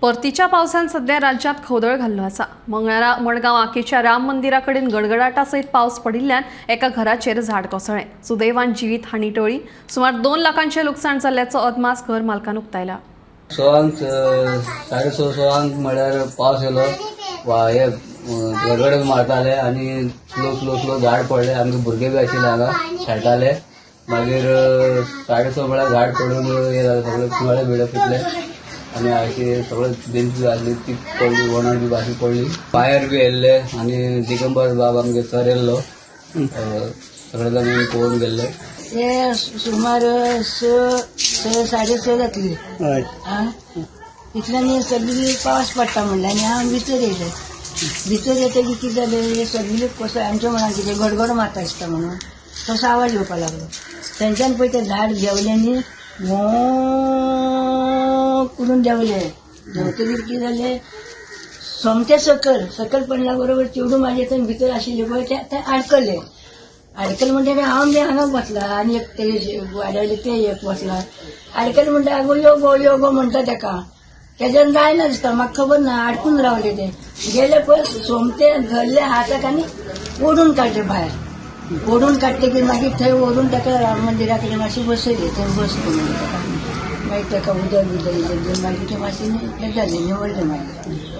परतीच्या पावसान सध्या राज्यांत खवदळ घाल्लो आसा. मंगळारा मडगांव आकेच्या राम मंदिरा कडेन गडगडाटा सयत पावस पडिल्ल्यान एका घराचेर झाड कोसळ्ळें. सुदैवान जिवीत हानी टळ्ळी. सुमार 2 लाखांचें लुकसाण जाल्ल्याचो अदमास घर मालकान उक्तायला. 6 6:30 6 म्हळ्यार पावस येयलो, हे गडगड मारताले आनी स्लो स्लो स्लो झाड पडले. आमचे भुरगे बी आशिल्ले हांगा खेळटाले. मागीर 6:30 म्हळ्यार झाड पडून हे जालें, सगळे नळे बिळे फुटले आनी अशी सगळे बेंच बी आसली ती पडली, वणट बी अशी पडली, फायर बी येयल्ले आनी दिगंबर बाब आमगे सर येयल्लो, सगळे जाण येवन पळोवन गेल्ले. ते सुमार 6 6 6:30 जातली. आं, इतल्यान सगळी पावस पडटा म्हणलें आनी हांव भितर येयलें. भितर येतकीर कितें जालें, हे सगळी कसो आमच्या मनान कितें गडगड मारता दिसता म्हणून तसो आवाज येवपाक लागलो. थंयच्यान पळय तें झाड देंवलें न्ही, व्हों करून देंवलें. देंवतकीर कितें जालें, सोमतें सकयल सकयल पडल्या बरोबर चेडूं म्हाजें थंय भितर आशिल्लें पळय तें आडकलें. आडकलें म्हणटकीर हांव बी हांगा बसला आनी एक ते वाड्यावयले ते एक बसला. आडकलें म्हणटा, आगो यो गो यो गो म्हणटा तेका, तेज्यान जायना दिसता, म्हाका खबर ना, आडकून रावले. ते गेले पळय सोमते धरले हाताक आनी ओडून काडले भायर. ओडून काडटकीर मागीर थंय व्हरून ताका राम मंदिरा कडेन मातशें बसयलें. थंय बस म्हणून ताका, मागीर ताका उदक बिदक इल्लें दिवन मागीर तें मातशें हें जालें, निवळलें मागीर.